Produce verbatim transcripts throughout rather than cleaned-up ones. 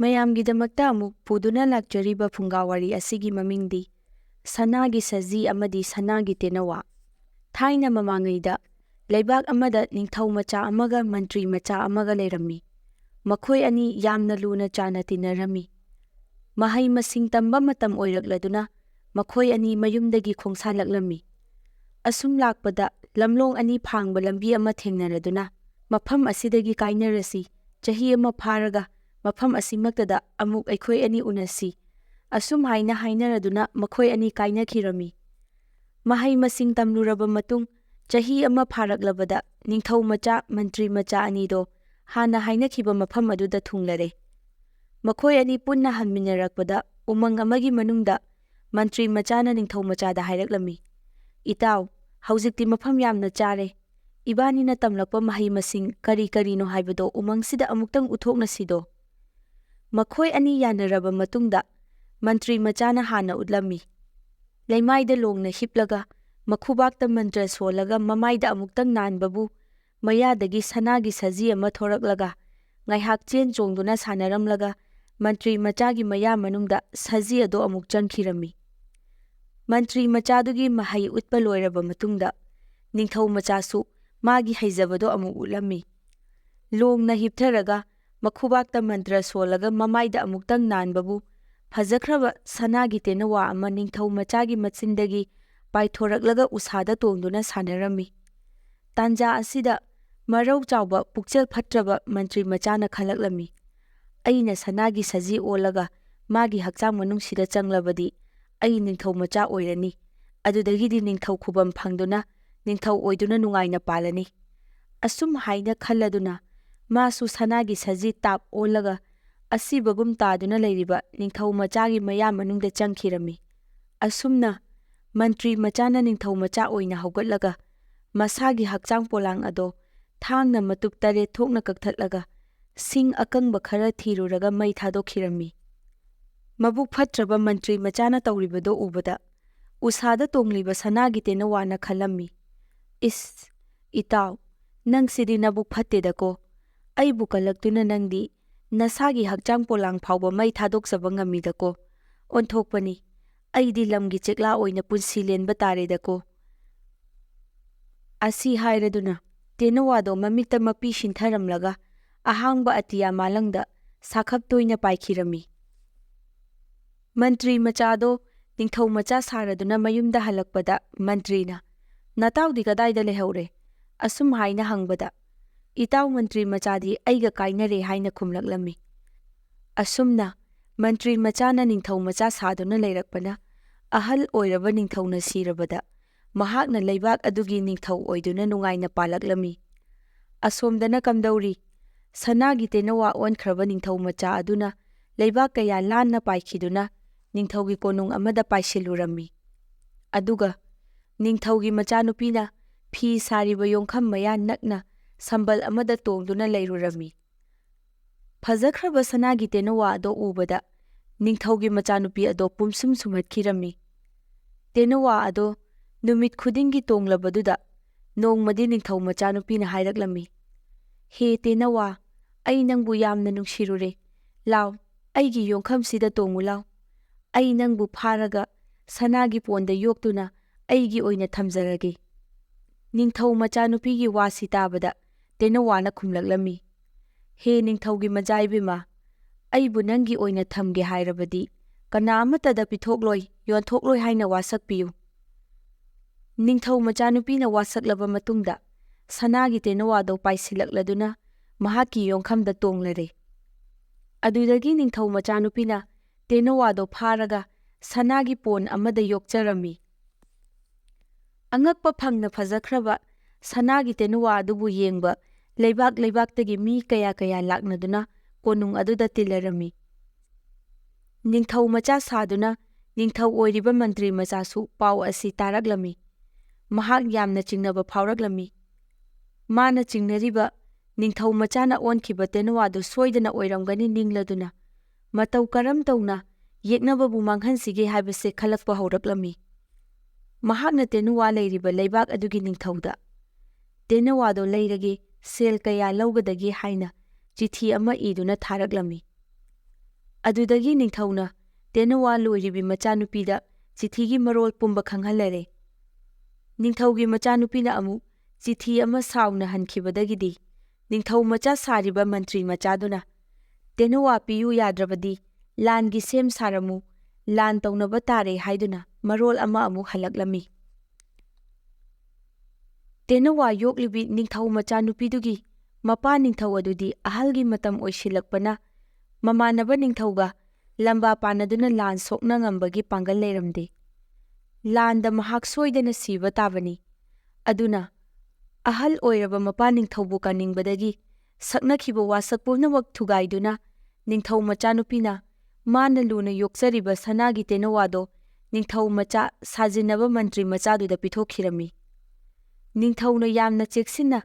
ꯃꯌꯥꯝꯒꯤꯗꯃꯛꯇ ꯑꯃꯨꯛ ꯄꯨꯗꯨꯅ ꯂꯥꯛꯆꯔꯤꯕ ꯐꯨꯡꯒꯥ ꯋꯥꯔꯤ ꯑꯁꯤꯒꯤ ꯃꯃꯤꯡꯗꯤ ꯁꯅꯥꯒꯤ ꯁꯖꯤ ꯑꯃꯗꯤ ꯁꯅꯥꯒꯤ ꯇꯦꯅꯋꯥ꯫ ꯊꯥꯏꯅ ꯃꯃꯥꯡꯉꯩꯗ ꯂꯩꯕꯥꯛ ꯑꯃꯗ ꯅꯤꯡꯊꯧ ꯃꯆꯥ ꯑꯃꯒ ꯃꯟꯇ꯭ꯔꯤ ꯃꯆꯥ ꯑꯃꯒ ꯂꯩꯔꯝꯃꯤ꯫ ꯃꯈꯣꯏ ꯑꯅꯤ ꯌꯥꯝꯅ ꯂꯨꯅ ꯆꯥꯟꯅ ꯇꯤꯟꯅꯔꯝꯃꯤ꯫ ꯃꯍꯩ ꯃꯁꯤꯡ ꯇꯝꯕ ꯃꯇꯝ ꯑꯣꯏꯔꯛꯂꯗꯨꯅ ꯃꯈꯣꯏ ꯑꯅꯤ ꯃꯌꯨꯝꯗꯒꯤ ꯈꯣꯡꯁꯥꯜꯂꯛꯂꯝꯃꯤ꯫ ꯑꯁꯨꯝ ꯂꯥꯛꯄꯗ ꯂꯝꯂꯣꯡ ꯑꯅꯤ ꯐꯥꯡꯕ ꯂꯝꯕꯤ ꯑꯃ ꯊꯦꯡꯅꯔꯗꯨꯅ, "ꯃꯐꯝ ꯑꯁꯤꯗꯒꯤ ꯀꯥꯏꯅꯔꯁꯤ, ꯆꯍꯤ ꯑꯃ ꯐꯥꯔꯒ ꯃꯐꯝ ꯑꯁꯤꯃꯛꯇꯗ ꯑꯃꯨꯛ ꯑꯩꯈꯣꯏ ꯑꯅꯤ ꯎꯅꯁꯤ," ꯑꯁꯨꯝ ꯍꯥꯏꯅ ꯍꯥꯏꯅꯔꯗꯨꯅ ꯃꯈꯣꯏ ꯑꯅꯤ ꯀꯥꯏꯅꯈꯤꯔꯝꯃꯤ꯫ ꯃꯍꯩ ꯃꯁꯤꯡ ꯇꯝꯂꯨꯔꯕ ꯃꯇꯨꯡ ꯆꯍꯤ ꯑꯃ ꯐꯥꯔꯛꯂꯕꯗ ꯅꯤꯡꯊꯧ ꯃꯆꯥ, ꯃꯟꯇ꯭ꯔꯤ ꯃꯆꯥ ꯑꯅꯤꯗꯣ ꯍꯥꯟꯅ ꯍꯥꯏꯅꯈꯤꯕ ꯃꯐꯝ ꯑꯗꯨꯗ ꯊꯨꯡꯂꯔꯦ꯫ ꯃꯈꯣꯏ ꯑꯅꯤ ꯄꯨꯟꯅ ꯍꯟꯃꯤꯟꯅꯔꯛꯄꯗ ꯎꯃꯪ ꯑꯃꯒꯤ ꯃꯅꯨꯡꯗ ꯃꯟꯇ꯭ꯔꯤ ꯃꯆꯥꯅ ꯅꯤꯡꯊꯧ ꯃꯆꯥꯗ ꯍꯥꯏꯔꯛꯂꯝꯃꯤ, "ꯏꯇꯥꯎ, ꯍꯧꯖꯤꯛꯇꯤ ꯃꯐꯝ ꯌꯥꯝꯅ ꯆꯥꯔꯦ꯫ ꯏꯕꯥꯅꯤꯅ ꯇꯝꯂꯛꯄ ꯃꯍꯩ ꯃꯁꯤꯡ ꯀꯔꯤ ꯀꯔꯤꯅꯣ ꯍꯥꯏꯕꯗꯣ ꯎꯃꯪꯁꯤꯗ ꯑꯃꯨꯛꯇꯪ ꯎꯠꯊꯣꯛꯅꯁꯤꯗꯣ?" ꯃꯈꯣꯏ ꯑꯅꯤ ꯌꯥꯅꯔꯕ ꯃꯇꯨꯡꯗ ꯃꯟꯇ꯭ꯔꯤ ꯃꯆꯥꯅ ꯍꯥꯟꯅ ꯎꯠꯂꯝꯃꯤ꯫ ꯂꯩꯃꯥꯏꯗ ꯂꯣꯡꯅ ꯍꯤꯞꯂꯒ ꯃꯈꯨꯕꯥꯛꯇ ꯃꯟꯇ꯭ꯔ ꯁꯣꯜꯂꯒ ꯃꯃꯥꯏꯗ ꯑꯃꯨꯛꯇꯪ ꯅꯥꯟꯕꯕꯨ ꯃꯌꯥꯗꯒꯤ ꯁꯅꯥꯒꯤ ꯁꯖꯤ ꯑꯃ ꯊꯣꯔꯛꯂꯒ ꯉꯥꯏꯍꯥꯛ ꯆꯦꯟ ꯆꯣꯡꯗꯨꯅ ꯁꯥꯟꯅꯔꯝꯂꯒ ꯃꯟꯇ꯭ꯔꯤ ꯃꯆꯥꯒꯤ ꯃꯌꯥ ꯃꯅꯨꯡꯗ ꯁꯖꯤ ꯑꯗꯨ ꯑꯃꯨꯛ ꯆꯪꯈꯤꯔꯝꯃꯤ꯫ ꯃꯟꯇ꯭ꯔꯤ ꯃꯆꯥꯗꯨꯒꯤ ꯃꯍꯩ ꯎꯠꯄ ꯂꯣꯏꯔꯕ ꯃꯇꯨꯡꯗ ꯅꯤꯡꯊꯧ ꯃꯆꯥꯁꯨ ꯃꯥꯒꯤ ꯍꯩꯖꯕꯗꯣ ꯑꯃꯨꯛ ꯎꯠꯂꯝꯃꯤ꯫ ꯂꯣꯡꯅ ꯍꯤꯞꯊꯔꯒ ꯃꯈꯨꯕꯥꯛꯇ ꯃꯟꯇ꯭ꯔ ꯁꯣꯜꯂꯒ ꯃꯃꯥꯏꯗ ꯑꯃꯨꯛꯇꯪ ꯅꯥꯟꯕꯕꯨ ꯐꯖꯈ꯭ꯔꯕ ꯁꯅꯥꯒꯤ ꯇꯦꯅꯋꯥ ꯑꯃ ꯅꯤꯡꯊꯧ ꯃꯆꯥꯒꯤ ꯃꯆꯤꯟꯗꯒꯤ ꯄꯥꯏꯊꯣꯔꯛꯂꯒ ꯎꯁꯥꯗ ꯇꯣꯡꯗꯨꯅ ꯁꯥꯟꯅꯔꯝꯃꯤ꯫ ꯇꯥꯟꯖꯥ ꯑꯁꯤꯗ ꯃꯔꯧ ꯆꯥꯎꯕ ꯄꯨꯛꯆꯦꯜ ꯐꯠꯇ꯭ꯔꯕ ꯃꯟꯇ꯭ꯔꯤ ꯃꯆꯥꯅ ꯈꯜꯂꯛꯂꯝꯃꯤ, "ꯑꯩꯅ ꯁꯅꯥꯒꯤ ꯁꯖꯤ ꯑꯣꯜꯂꯒ ꯃꯥꯒꯤ ꯍꯛꯆꯥꯡ ꯃꯅꯨꯡꯁꯤꯗ ꯆꯪꯂꯕꯗꯤ ꯑꯩ ꯅꯤꯡꯊꯧ ꯃꯆꯥ ꯑꯣꯏꯔꯅꯤ꯫ ꯑꯗꯨꯗꯒꯤꯗꯤ ꯅꯤꯡꯊꯧ ꯈꯨꯕꯝ ꯐꯪꯗꯨꯅ ꯅꯤꯡꯊꯧ ꯑꯣꯏꯗꯨꯅ ꯅꯨꯡꯉꯥꯏꯅ ꯄꯥꯜꯂꯅꯤ꯫" ꯑꯁꯨꯝ ꯍꯥꯏꯅ ꯈꯜꯂꯗꯨꯅ ꯃꯥꯁꯨ ꯁꯅꯥꯒꯤ ꯁꯖꯤ ꯇꯥꯞ ꯑꯣꯜꯂꯒ ꯑꯁꯤꯕꯒꯨꯝ ꯇꯥꯗꯨꯅ ꯂꯩꯔꯤꯕ ꯅꯤꯡꯊꯧ ꯃꯆꯥꯒꯤ ꯃꯌꯥ ꯃꯅꯨꯡꯗ ꯆꯪꯈꯤꯔꯝꯃꯤ꯫ ꯑꯁꯨꯝꯅ ꯃꯟꯇ꯭ꯔꯤ ꯃꯆꯥꯅ ꯅꯤꯡꯊꯧ ꯃꯆꯥ ꯑꯣꯏꯅ ꯍꯧꯒꯠꯂꯒ ꯃꯁꯥꯒꯤ ꯍꯛꯆꯥꯡ ꯄꯣꯂꯥꯡ ꯑꯗꯣ ꯊꯥꯡꯅ ꯃꯇꯨꯞ ꯇꯔꯦꯠ ꯊꯣꯛꯅ ꯀꯛꯊꯠꯂꯒ ꯁꯤꯡ ꯑꯀꯪꯕ ꯈꯔ ꯊꯤꯔꯨꯔꯒ ꯃꯩ ꯊꯥꯗꯣꯛꯈꯤꯔꯝꯃꯤ꯫ ꯃꯕꯨꯛ ꯐꯠꯇ꯭ꯔꯕ ꯃꯟꯇ꯭ꯔꯤ ꯃꯆꯥꯅ ꯇꯧꯔꯤꯕꯗꯣ ꯎꯕꯗ ꯎꯁꯥꯗ ꯇꯣꯡꯂꯤꯕ ꯁꯅꯥꯒꯤ ꯇꯦꯅꯋꯥꯅ ꯈꯜꯂꯝꯃꯤ, "ꯏꯁ, ꯏꯇꯥꯎ, ꯅꯪꯁꯤꯗꯤ ꯅꯕꯨꯛ ꯐꯠꯇꯦꯗꯀꯣ꯫ ꯑꯩꯕꯨ ꯀꯜꯂꯛꯇꯨꯅ ꯅꯪꯗꯤ ꯅꯁꯥꯒꯤ ꯍꯛꯆꯥꯡ ꯄꯣꯂꯥꯡ ꯐꯥꯎꯕ ꯃꯩ ꯊꯥꯗꯣꯛꯆꯕ ꯉꯝꯃꯤꯗꯀꯣ꯫ ꯑꯣꯟꯊꯣꯛꯄꯅꯤ꯫ ꯑꯩꯗꯤ ꯂꯝꯒꯤ ꯆꯦꯛꯂꯥ ꯑꯣꯏꯅ ꯄꯨꯟꯁꯤ ꯂꯦꯟꯕ ꯇꯥꯔꯦꯗꯀꯣ꯫ ꯑꯁꯤ ꯍꯥꯏꯔꯗꯨꯅ ꯇꯦꯅꯋꯥꯗꯣ ꯃꯃꯤꯠꯇ ꯃꯄꯤ ꯁꯤꯟꯊꯔꯝꯂꯒ ꯑꯍꯥꯡꯕ ꯑꯇꯤꯌꯥ ꯃꯥꯂꯪꯗ ꯁꯥꯈꯛ ꯇꯣꯏꯅ ꯄꯥꯏꯈꯤꯔꯝꯃꯤ꯫ ꯃꯟꯇ꯭ꯔꯤ ꯃꯆꯥꯗꯣ ꯅꯤꯡꯊꯧ ꯃꯆꯥ ꯁꯥꯔꯗꯨꯅ ꯃꯌꯨꯝꯗ ꯍꯜꯂꯛꯄꯗ ꯃꯟꯇ꯭ꯔꯤꯅ, "ꯅꯇꯥꯎꯗꯤ ꯀꯗꯥꯏꯗ ꯂꯩꯍꯧꯔꯦ?" ꯑꯁꯨꯝ ꯍꯥꯏꯅ ꯍꯪꯕꯗ, "ꯏꯇꯥꯎ ꯃꯟꯇ꯭ꯔꯤ ꯃꯆꯥꯗꯤ ꯑꯩꯒ ꯀꯥꯏꯅꯔꯦ" ꯍꯥꯏꯅ ꯈꯨꯝꯂꯛꯂꯝꯃꯤ꯫ ꯑꯁꯨꯝꯅ ꯃꯟꯇ꯭ꯔꯤ ꯃꯆꯥꯅ ꯅꯤꯡꯊꯧ ꯃꯆꯥ ꯁꯥꯗꯨꯅ ꯂꯩꯔꯛꯄꯅ ꯑꯍꯜ ꯑꯣꯏꯔꯕ ꯅꯤꯡꯊꯧꯅ ꯁꯤꯔꯕꯗ ꯃꯍꯥꯛꯅ ꯂꯩꯕꯥꯛ ꯑꯗꯨꯒꯤ ꯅꯤꯡꯊꯧ ꯑꯣꯏꯗꯨꯅ ꯅꯨꯡꯉꯥꯏꯅ ꯄꯥꯜꯂꯛꯂꯝꯃꯤ꯫ ꯑꯁꯣꯝꯗꯅ ꯀꯝꯗꯧꯔꯤ? ꯁꯅꯥꯒꯤ ꯇꯦꯅꯋꯥ ꯑꯣꯟꯈ꯭ꯔꯕ ꯅꯤꯡꯊꯧ ꯃꯆꯥ ꯑꯗꯨꯅ ꯂꯩꯕꯥꯛ ꯀꯌꯥ ꯂꯥꯟꯅ ꯄꯥꯏꯈꯤꯗꯨꯅ ꯅꯤꯡꯊꯧꯒꯤ ꯀꯣꯅꯨꯡ ꯑꯃꯗ ꯄꯥꯏꯁꯤꯜꯂꯨꯔꯝꯃꯤ꯫ ꯑꯗꯨꯒ ꯅꯤꯡꯊꯧꯒꯤ ꯃꯆꯥꯅꯨꯄꯤꯅ ꯐꯤ ꯁꯥꯔꯤꯕ ꯌꯣꯡꯈꯝ ꯃꯌꯥ ꯅꯛꯅ ꯁꯝꯕꯜ ꯑꯃꯗ ꯇꯣꯡꯗꯨꯅ ꯂꯩꯔꯨꯔꯝꯃꯤ꯫ ꯐꯖꯈ꯭ꯔꯕ ꯁꯅꯥꯒꯤ ꯇꯦꯅꯋꯥ ꯑꯗꯣ ꯎꯕꯗ ꯅꯤꯡꯊꯧꯒꯤ ꯃꯆꯥꯅꯨꯄꯤ ꯑꯗꯣ ꯄꯨꯝꯁꯨꯝ ꯁꯨꯝꯍꯠꯈꯤꯔꯝꯃꯤ꯫ ꯇꯦꯅꯋꯥ ꯑꯗꯣ ꯅꯨꯃꯤꯠ ꯈꯨꯗꯤꯡꯒꯤ ꯇꯣꯡꯂꯕꯗꯨꯗ ꯅꯣꯡꯃꯗꯤ ꯅꯤꯡꯊꯧ ꯃꯆꯥꯅꯨꯄꯤꯅ ꯍꯥꯏꯔꯛꯂꯝꯃꯤ, "ꯍꯦ ꯇꯦꯅꯋꯥ, ꯑꯩ ꯅꯪꯕꯨ ꯌꯥꯝꯅ ꯅꯨꯡꯁꯤꯔꯨꯔꯦ꯫ ꯂꯥꯎ, ꯑꯩꯒꯤ ꯌꯣꯡꯈꯝꯁꯤꯗ ꯇꯣꯡꯉꯨ ꯂꯥꯎ꯫ ꯑꯩ ꯅꯪꯕꯨ ꯐꯥꯔꯒ ꯁꯅꯥꯒꯤ ꯄꯣꯟꯗ ꯌꯣꯛꯇꯨꯅ ꯑꯩꯒꯤ ꯑꯣꯏꯅ ꯊꯝꯖꯔꯒꯦ꯫" ꯅꯤꯡꯊꯧ ꯃꯆꯥꯅꯨꯄꯤꯒꯤ ꯋꯥꯁꯤ ꯇꯥꯕꯗ ꯇꯦꯅꯋꯥꯅ ꯈꯨꯝꯂꯛꯂꯝꯃꯤ, "ꯍꯦ ꯅꯤꯡꯊꯧꯒꯤ ꯃꯆꯥ ꯏꯕꯦꯝꯃ, ꯑꯩꯕꯨ ꯅꯪꯒꯤ ꯑꯣꯏꯅ ꯊꯝꯒꯦ ꯍꯥꯏꯔꯕꯗꯤ ꯀꯅꯥ ꯑꯃꯠꯇꯗ ꯄꯤꯊꯣꯛꯂꯣꯏ, ꯌꯣꯟꯊꯣꯛꯂꯣꯏ ꯍꯥꯏꯅ ꯋꯥꯁꯛꯄꯤꯌꯨ꯫" ꯅꯤꯡꯊꯧ ꯃꯆꯥꯅꯨꯄꯤꯅ ꯋꯥꯁꯛꯂꯕ ꯃꯇꯨꯡꯗ ꯁꯅꯥꯒꯤ ꯇꯦꯅꯋꯥꯗꯣ ꯄꯥꯏꯁꯤꯜꯂꯛꯂꯗꯨꯅ ꯃꯍꯥꯛꯀꯤ ꯌꯣꯡꯈꯝꯗ ꯇꯣꯡꯂꯔꯦ꯫ ꯑꯗꯨꯗꯒꯤ ꯅꯤꯡꯊꯧ ꯃꯆꯥꯅꯨꯄꯤꯅ ꯇꯦꯅꯋꯥꯗꯣ ꯐꯥꯔꯒ ꯁꯅꯥꯒꯤ ꯄꯣꯟ ꯑꯃꯗ ꯌꯣꯛꯆꯔꯝꯃꯤ꯫ ꯑꯉꯛꯄ ꯐꯪꯅ ꯐꯖꯈ꯭ꯔꯕ ꯁꯅꯥꯒꯤ ꯇꯦꯅꯋꯥ ꯑꯗꯨꯕꯨ ꯌꯦꯡꯕ ꯂꯩꯕꯥꯛ ꯂꯩꯕꯥꯛꯇꯒꯤ ꯃꯤ ꯀꯌꯥ ꯀꯌꯥ ꯂꯥꯛꯅꯗꯨꯅ ꯀꯣꯅꯨꯡ ꯑꯗꯨꯗ ꯇꯤꯜꯂꯔꯝꯃꯤ꯫ ꯅꯤꯡꯊꯧ ꯃꯆꯥ ꯁꯥꯗꯨꯅ ꯅꯤꯡꯊꯧ ꯑꯣꯏꯔꯤꯕ ꯃꯟꯇ꯭ꯔꯤ ꯃꯆꯥꯁꯨ ꯄꯥꯎ ꯑꯁꯤ ꯇꯥꯔꯛꯂꯝꯃꯤ꯫ ꯃꯍꯥꯛ ꯌꯥꯝꯅ ꯆꯤꯡꯅꯕ ꯐꯥꯎꯔꯛꯂꯝꯃꯤ꯫ ꯃꯥꯅ ꯆꯤꯡꯅꯔꯤꯕ ꯅꯤꯡꯊꯧ ꯃꯆꯥꯅ ꯑꯣꯟꯈꯤꯕ ꯇꯦꯅꯋꯥꯗꯨ ꯁꯣꯏꯗꯅ ꯑꯣꯏꯔꯝꯒꯅꯤ ꯅꯤꯡꯂꯗꯨꯅ ꯃꯇꯧ ꯀꯔꯝ ꯇꯧꯅ ꯌꯦꯛꯅꯕꯕꯨ ꯃꯥꯡꯍꯟꯁꯤꯒꯦ ꯍꯥꯏꯕꯁꯦ ꯈꯜꯂꯛꯄ ꯍꯧꯔꯛꯂꯝꯃꯤ꯫ ꯃꯍꯥꯛꯅ ꯇꯦꯅꯋꯥ ꯂꯩꯔꯤꯕ ꯂꯩꯕꯥꯛ ꯑꯗꯨꯒꯤ ꯅꯤꯡꯊꯧꯗ, "ꯇꯦꯅꯋꯥꯗꯣ ꯂꯩꯔꯒꯦ, ꯁꯦꯜ ꯀꯌꯥ ꯂꯧꯒꯗꯒꯦ?" ꯍꯥꯏꯅ ꯆꯤꯊꯤ ꯑꯃ ꯏꯗꯨꯅ ꯊꯥꯔꯛꯂꯝꯃꯤ꯫ ꯑꯗꯨꯗꯒꯤ ꯅꯤꯡꯊꯧꯅ ꯇꯦꯅꯋꯥ ꯂꯣꯏꯔꯤꯕꯤ ꯃꯆꯥꯅꯨꯄꯤꯗ ꯆꯤꯊꯤꯒꯤ ꯃꯔꯣꯜ ꯄꯨꯝꯕ ꯈꯪꯍꯜꯂꯔꯦ꯫ ꯅꯤꯡꯊꯧꯒꯤ ꯃꯆꯥꯅꯨꯄꯤꯅ ꯑꯃꯨꯛ ꯆꯤꯊꯤ ꯑꯃ ꯁꯥꯎꯅ ꯍꯟꯈꯤꯕꯗꯒꯤꯗꯤ ꯅꯤꯡꯊꯧ ꯃꯆꯥ ꯁꯥꯔꯤꯕ ꯃꯟꯇ꯭ꯔꯤ ꯃꯆꯥꯗꯨꯅ "ꯇꯦꯅꯋꯥ ꯄꯤꯌꯨ ꯌꯥꯗ꯭ꯔꯕꯗꯤ ꯂꯥꯟꯒꯤ ꯁꯦꯝ ꯁꯥꯔꯝꯃꯨ, ꯂꯥꯟ ꯇꯧꯅꯕ ꯇꯥꯔꯦ" ꯍꯥꯏꯗꯨꯅ ꯃꯔꯣꯜ ꯑꯃ ꯑꯃꯨꯛ ꯍꯜꯂꯛꯂꯝꯃꯤ꯫ ꯇꯦꯅꯋꯥ ꯌꯣꯛꯂꯤꯕꯤ ꯅꯤꯡꯊꯧ ꯃꯆꯥꯅꯨꯄꯤꯗꯨꯒꯤ ꯃꯄꯥ ꯅꯤꯡꯊꯧ ꯑꯗꯨꯗꯤ ꯑꯍꯜꯒꯤ ꯃꯇꯝ ꯑꯣꯏꯁꯤꯜꯂꯛꯄꯅ ꯃꯃꯥꯟꯅꯕ ꯅꯤꯡꯊꯧꯒ ꯂꯝꯕꯥ ꯄꯥꯅꯗꯨꯅ ꯂꯥꯟ ꯁꯣꯛꯅ ꯉꯝꯕꯒꯤ ꯄꯥꯡꯒꯜ ꯂꯩꯔꯝꯗꯦ꯫ ꯂꯥꯟꯗ ꯃꯍꯥꯛ ꯁꯣꯏꯗꯅ ꯁꯤꯕ ꯇꯥꯕꯅꯤ꯫ ꯑꯗꯨꯅ ꯑꯍꯜ ꯑꯣꯏꯔꯕ ꯃꯄꯥ ꯅꯤꯡꯊꯧꯕꯨ ꯀꯟꯅꯤꯡꯕꯗꯒꯤ ꯁꯛꯅꯈꯤꯕ ꯋꯥꯁꯛ ꯄꯨꯝꯅꯃꯛ ꯊꯨꯒꯥꯏꯗꯨꯅ ꯅꯤꯡꯊꯧ ꯃꯆꯥꯅꯨꯄꯤꯅ ꯃꯥꯅ ꯂꯨꯅ ꯌꯣꯛꯆꯔꯤꯕ ꯁꯅꯥꯒꯤ ꯇꯦꯅꯋꯥꯗꯣ ꯅꯤꯡꯊꯧ ꯃꯆꯥ ꯁꯥꯖꯤꯟꯅꯕ ꯃꯟꯇ꯭ꯔꯤ ꯃꯆꯥꯗꯨꯗ ꯄꯤꯊꯣꯛꯈꯤꯔꯝꯃꯤ꯫ ꯅꯤꯡꯊꯧꯅ ꯌꯥꯝꯅ ꯆꯦꯛꯁꯤꯟꯅ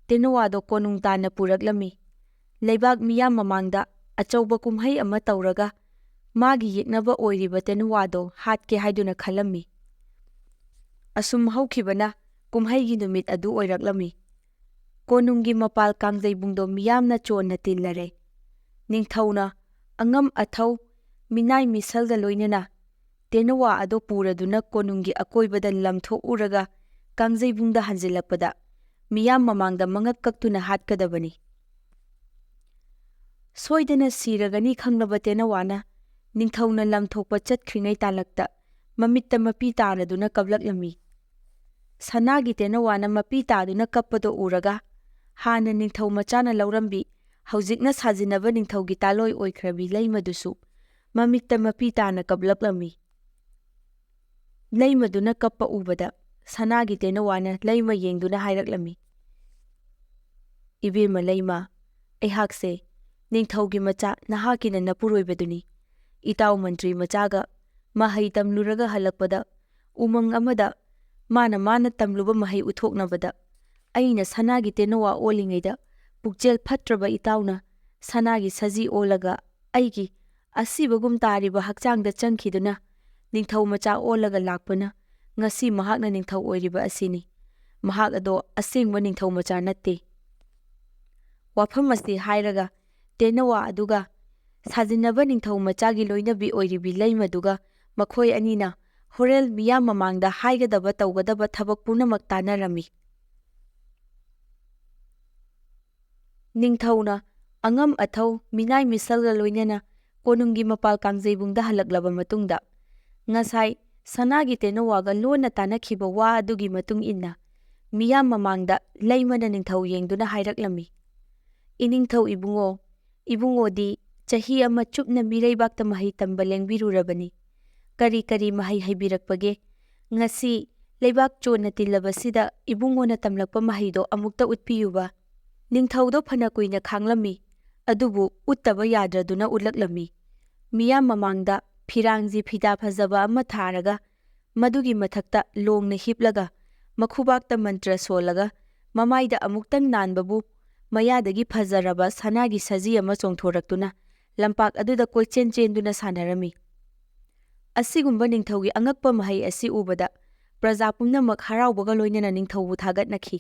ꯇꯦꯅꯋꯥꯗꯣ ꯀꯣꯅꯨꯡ ꯇꯥꯟꯅ ꯄꯨꯔꯛꯂꯝꯃꯤ꯫ ꯂꯩꯕꯥꯛ ꯃꯤꯌꯥꯝ ꯃꯃꯥꯡꯗ ꯑꯆꯧꯕ ꯀꯨꯝꯍꯩ ꯑꯃ ꯇꯧꯔꯒ ꯃꯥꯒꯤ ꯌꯦꯛꯅꯕ ꯑꯣꯏꯔꯤꯕ ꯇꯦꯅꯋꯥꯗꯣ ꯍꯥꯠꯀꯦ ꯍꯥꯏꯗꯨꯅ ꯈꯜꯂꯝꯃꯤ꯫ ꯑꯁꯨꯝ ꯍꯧꯈꯤꯕꯅ ꯀꯨꯝꯍꯩꯒꯤ ꯅꯨꯃꯤꯠ ꯑꯗꯨ ꯑꯣꯏꯔꯛꯂꯝꯃꯤ꯫ ꯀꯣꯅꯨꯡꯒꯤ ꯃꯄꯥꯜ ꯀꯥꯡꯖꯩꯕꯨꯡꯗꯣ ꯃꯤꯌꯥꯝꯅ ꯆꯣꯟꯅ ꯇꯤꯜꯂꯔꯦ꯫ ꯅꯤꯡꯊꯧꯅ ꯑꯉꯝ ꯑꯊꯧ, ꯃꯤꯅꯥꯏ ꯃꯤꯁꯜꯒ ꯂꯣꯏꯅꯅ ꯇꯦꯅꯋꯥ ꯑꯗꯣ ꯄꯨꯔꯗꯨꯅ ꯀꯣꯅꯨꯡꯒꯤ ꯑꯀꯣꯏꯕꯗ ꯂꯝꯊꯣꯛꯎꯔꯒ ꯀꯥꯡꯖꯩꯕꯨꯡꯗ ꯍꯟꯖꯤꯜꯂꯛꯄꯗ ꯃꯤꯌꯥꯝ ꯃꯃꯥꯡꯗ ꯃꯉꯛ ꯀꯛꯇꯨꯅ ꯍꯥꯠꯀꯗꯕꯅꯤ꯫ ꯁꯣꯏꯗꯅ ꯁꯤꯔꯒꯅꯤ ꯈꯪꯂꯕ ꯇꯦꯅꯋꯥꯅ ꯅꯤꯡꯊꯧꯅ ꯂꯝꯊꯣꯛꯄ ꯆꯠꯈ꯭ꯔꯤꯉꯩ ꯇꯥꯂꯛꯇ ꯃꯃꯤꯠꯇ ꯃꯄꯤ ꯇꯥꯔꯗꯨꯅ ꯀꯞꯂꯛꯂꯝꯃꯤ꯫ ꯁꯅꯥꯒꯤ ꯇꯦꯅꯋꯥꯅ ꯃꯄꯤ ꯇꯥꯗꯨꯅ ꯀꯞꯄꯗꯣ ꯎꯔꯒ ꯍꯥꯟꯅ ꯅꯤꯡꯊꯧ ꯃꯆꯥꯅ ꯂꯧꯔꯝꯕꯤ, ꯍꯧꯖꯤꯛꯅ ꯁꯥꯖꯤꯟꯅꯕ ꯅꯤꯡꯊꯧꯒꯤ ꯇꯥꯂꯣꯏ ꯑꯣꯏꯈ꯭ꯔꯕꯤ ꯂꯩꯃꯗꯨꯁꯨ ꯃꯃꯤꯠꯇ ꯃꯄꯤ ꯇꯥꯅ ꯀꯞꯂꯛꯂꯝꯃꯤ꯫ ꯂꯩꯃꯗꯨꯅ ꯀꯞꯄ ꯎꯕꯗ ꯁꯅꯥꯒꯤ ꯇꯦꯅꯋꯥꯅ ꯂꯩꯃ ꯌꯦꯡꯗꯨꯅ ꯍꯥꯏꯔꯛꯂꯝꯃꯤ, "ꯏꯕꯦꯝꯃ ꯂꯩꯃ, ꯑꯩꯍꯥꯛꯁꯦ ꯅꯤꯡꯊꯧꯒꯤ ꯃꯆꯥ ꯅꯍꯥꯛꯀꯤꯅ ꯅꯄꯨꯔꯣꯏꯕꯗꯨꯅꯤ꯫ ꯏꯇꯥꯎ ꯃꯟꯇ꯭ꯔꯤ ꯃꯆꯥꯒ ꯃꯍꯩ ꯇꯝꯂꯨꯔꯒ ꯍꯜꯂꯛꯄꯗ ꯎꯃꯪ ꯑꯃꯗ ꯃꯥꯅ ꯃꯥꯅ ꯇꯝꯂꯨꯕ ꯃꯍꯩ ꯎꯠꯊꯣꯛꯅꯕꯗ ꯑꯩꯅ ꯁꯅꯥꯒꯤ ꯇꯦꯅꯋꯥ ꯑꯣꯜꯂꯤꯉꯩꯗ ꯄꯨꯛꯆꯦꯜ ꯐꯠꯇ꯭ꯔꯕ ꯏꯇꯥꯎꯅ ꯁꯅꯥꯒꯤ ꯁꯖꯤ ꯑꯣꯜꯂꯒ ꯑꯩꯒꯤ ꯑꯁꯤꯕꯒꯨꯝ ꯇꯥꯔꯤꯕ ꯍꯛꯆꯥꯡꯗ ꯆꯪꯈꯤꯗꯨꯅ ꯅꯤꯡꯊꯧ ꯃꯆꯥ ꯑꯣꯜꯂꯒ ꯂꯥꯛꯄꯅ ꯉꯁꯤ ꯃꯍꯥꯛꯅ ꯅꯤꯡꯊꯧ ꯑꯣꯏꯔꯤꯕ ꯑꯁꯤꯅꯤ꯫ ꯃꯍꯥꯛ ꯑꯗꯣ ꯑꯁꯦꯡꯕ ꯅꯤꯡꯊꯧ ꯃꯆꯥ ꯅꯠꯇꯦ꯫ ꯋꯥꯐꯝ ꯑꯁꯤ ꯍꯥꯏꯔꯒ ꯇꯦꯅꯋꯥ ꯑꯗꯨꯒ ꯁꯥꯖꯤꯟꯅꯕ ꯅꯤꯡꯊꯧ ꯃꯆꯥꯒꯤ ꯂꯣꯏꯅꯕꯤ ꯑꯣꯏꯔꯤꯕꯤ ꯂꯩꯃꯗꯨꯒ ꯃꯈꯣꯏ ꯑꯅꯤꯅ ꯍꯣꯔꯦꯜ ꯃꯤꯌꯥꯝ ꯃꯃꯥꯡꯗ ꯍꯥꯏꯒꯗꯕ ꯇꯧꯒꯗꯕ ꯊꯕꯛ ꯄꯨꯝꯅꯃꯛ ꯇꯥꯟꯅꯔꯝꯃꯤ꯫ ꯅꯤꯡꯊꯧꯅ ꯑꯉꯝ ꯑꯊꯧ, ꯃꯤꯅꯥꯏ ꯃꯤꯁꯜꯒ ꯂꯣꯏꯅꯅ ꯀꯣꯅꯨꯡꯒꯤ ꯃꯄꯥꯜ ꯀꯥꯡꯖꯩꯕꯨꯡꯗ ꯍꯜꯂꯛꯂꯕ ꯃꯇꯨꯡꯗ, ꯉꯁꯥꯏ ꯁꯅꯥꯒꯤ ꯇꯦꯅꯋꯥꯒ ꯂꯣꯟꯅ ꯇꯥꯟꯅꯈꯤꯕ ꯋꯥ ꯑꯗꯨꯒꯤ ꯃꯇꯨꯡ ꯏꯟꯅ, ꯃꯤꯌꯥꯝ ꯃꯃꯥꯡꯗ ꯂꯩꯃꯅ ꯅꯤꯡꯊꯧ ꯌꯦꯡꯗꯨꯅ ꯍꯥꯏꯔꯛꯂꯝꯃꯤ, "ꯏꯅꯤꯡꯊꯧ ꯏꯕꯨꯡꯉꯣ, ꯏꯕꯨꯡꯉꯣꯗꯤ ꯆꯍꯤ ꯑꯃ ꯆꯨꯞꯅ ꯃꯤꯔꯩꯕꯥꯛꯇ ꯃꯍꯩ ꯇꯝꯕ ꯂꯦꯡꯕꯤꯔꯨꯔꯕꯅꯤ꯫ ꯀꯔꯤ ꯀꯔꯤ ꯃꯍꯩ ꯍꯩꯕꯤꯔꯛꯄꯒꯦ? ꯉꯁꯤ ꯂꯩꯕꯥꯛ ꯆꯣꯟꯅ ꯇꯤꯜꯂꯕꯁꯤꯗ ꯏꯕꯨꯡꯉꯣꯅ ꯇꯝꯂꯛꯄ ꯃꯍꯩꯗꯣ ꯑꯃꯨꯛꯇ ꯎꯠꯄꯤꯌꯨꯕ꯫" ꯅꯤꯡꯊꯧꯗꯣ ꯐꯅ ꯀꯨꯏꯅ ꯈꯥꯡꯂꯝꯃꯤ, ꯑꯗꯨꯕꯨ ꯎꯠꯇꯕ ꯌꯥꯗ꯭ꯔꯗꯨꯅ ꯎꯠꯂꯛꯂꯝꯃꯤ꯫ ꯃꯤꯌꯥꯝ ꯃꯃꯥꯡꯗ ꯐꯤꯔꯥꯡꯖꯤ ꯐꯤꯗꯥ ꯐꯖꯕ ꯑꯃ ꯊꯥꯔꯒ, ꯃꯗꯨꯒꯤ ꯃꯊꯛꯇ ꯂꯣꯡꯅ ꯍꯤꯞꯂꯒ, ꯃꯈꯨꯕꯥꯛꯇ ꯃꯟꯇ꯭ꯔ ꯁꯣꯜꯂꯒ, ꯃꯃꯥꯏꯗ ꯑꯃꯨꯛꯇꯪ ꯅꯥꯟꯕꯕꯨ ꯃꯌꯥꯗꯒꯤ ꯐꯖꯔꯕ ꯁꯅꯥꯒꯤ ꯁꯖꯤ ꯑꯃ ꯆꯣꯡꯊꯣꯔꯛꯇꯨꯅ ꯂꯝꯄꯥꯛ ꯑꯗꯨꯗ ꯀꯣꯏꯆꯦꯟ ꯆꯦꯟꯗꯨꯅ ꯁꯥꯟꯅꯔꯝꯃꯤ꯫ ꯑꯁꯤꯒꯨꯝꯕ ꯅꯤꯡꯊꯧꯒꯤ ꯑꯉꯛꯄ ꯃꯍꯩ ꯑꯁꯤ ꯎꯕꯗ ꯄ꯭ꯔꯖꯥ ꯄꯨꯝꯅꯃꯛ ꯍꯔꯥꯎꯕꯒ ꯂꯣꯏꯅꯅ ꯅꯤꯡꯊꯧꯕꯨ ꯊꯥꯒꯠꯅꯈꯤ꯫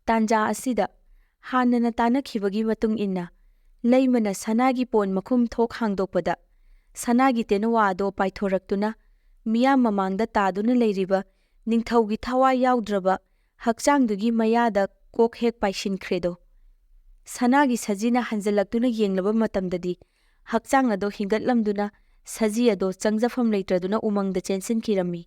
ꯇꯥꯟꯖꯥ ꯑꯁꯤꯗ ꯍꯥꯟꯅꯅ ꯇꯥꯟꯅꯈꯤꯕꯒꯤ ꯃꯇꯨꯡ ꯏꯟꯅ ꯂꯩꯃꯅ ꯁꯅꯥꯒꯤ ꯄꯣꯟ ꯃꯈꯨꯝ ꯊꯣꯛ ꯍꯥꯡꯗꯣꯛꯄꯗ, ꯁꯅꯥꯒꯤ ꯇꯦꯅꯋꯥ ꯑꯗꯣ ꯄꯥꯏꯊꯣꯔꯛꯇꯨꯅ ꯃꯤꯌꯥꯝ ꯃꯃꯥꯡꯗ ꯇꯥꯗꯨꯅ ꯂꯩꯔꯤꯕ ꯅꯤꯡꯊꯧꯒꯤ ꯊꯋꯥꯏ ꯌꯥꯎꯗ꯭ꯔꯕ ꯍꯛꯆꯥꯡꯗꯨꯒꯤ ꯃꯌꯥꯗ ꯀꯣꯛ ꯍꯦꯛ ꯄꯥꯏꯁꯤꯟꯈ꯭ꯔꯦꯗꯣ꯫ ꯁꯅꯥꯒꯤ ꯁꯖꯤꯅ ꯍꯟꯖꯜꯂꯛꯇꯨꯅ ꯌꯦꯡꯂꯕ ꯃꯇꯝꯗꯗꯤ ꯍꯛꯆꯥꯡ ꯑꯗꯣ ꯍꯤꯡꯒꯠꯂꯝꯗꯨꯅ ꯁꯖꯤ ꯑꯗꯣ ꯆꯪꯖꯐꯝ ꯂꯩꯇ꯭ꯔꯗꯨꯅ ꯎꯃꯪꯗ ꯆꯦꯟꯁꯤꯟꯈꯤꯔꯝꯃꯤ꯫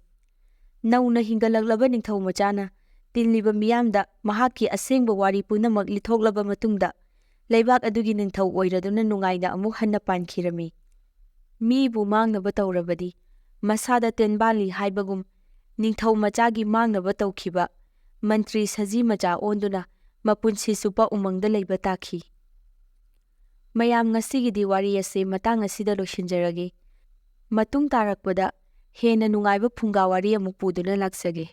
ꯅꯧꯅ ꯍꯤꯡꯒꯠꯂꯛꯂꯕ ꯅꯤꯡꯊꯧ ꯃꯆꯥꯅ ꯇꯤꯜꯂꯤꯕ ꯃꯤꯌꯥꯝꯗ ꯃꯍꯥꯛꯀꯤ ꯑꯁꯦꯡꯕ ꯋꯥꯔꯤ ꯄꯨꯝꯅꯃꯛ ꯂꯤꯊꯣꯛꯂꯕ ꯃꯇꯨꯡꯗ ꯂꯩꯕꯥꯛ ꯑꯗꯨꯒꯤ ꯅꯤꯡꯊꯧ ꯑꯣꯏꯔꯗꯨꯅ ꯅꯨꯡꯉꯥꯏꯅ ꯑꯃꯨꯛ ꯍꯟꯅ ꯄꯥꯟꯈꯤꯔꯝꯃꯤ꯫ ꯃꯤꯕꯨ ꯃꯥꯡꯅꯕ ꯇꯧꯔꯕꯗꯤ ꯃꯁꯥꯗ ꯇꯦꯟꯕꯥꯜꯂꯤ ꯍꯥꯏꯕꯒꯨꯝ ꯅꯤꯡꯊꯧ ꯃꯆꯥꯒꯤ ꯃꯥꯡꯅꯕ ꯇꯧꯈꯤꯕ ꯃꯟꯇ꯭ꯔꯤ ꯁꯖꯤ ꯃꯆꯥ ꯑꯣꯟꯗꯨꯅ ꯃꯄꯨꯟꯁꯤ ꯆꯨꯞꯄ ꯎꯃꯪꯗ ꯂꯩꯕ ꯇꯥꯈꯤ꯫ ꯃꯌꯥꯝ, ꯉꯁꯤꯒꯤꯗꯤ ꯋꯥꯔꯤ ꯑꯁꯤ ꯃꯇꯥꯡ ꯑꯁꯤꯗ ꯂꯣꯏꯁꯤꯟꯖꯔꯒꯦ꯫ ꯃꯇꯨꯡ ꯇꯥꯔꯛꯄꯗ ꯍꯦꯟꯅ ꯅꯨꯡꯉꯥꯏꯕ ꯐꯨꯡꯒꯥ ꯋꯥꯔꯤ ꯑꯃꯨꯛ ꯄꯨꯗꯨꯅ ꯂꯥꯛꯆꯒꯦ꯫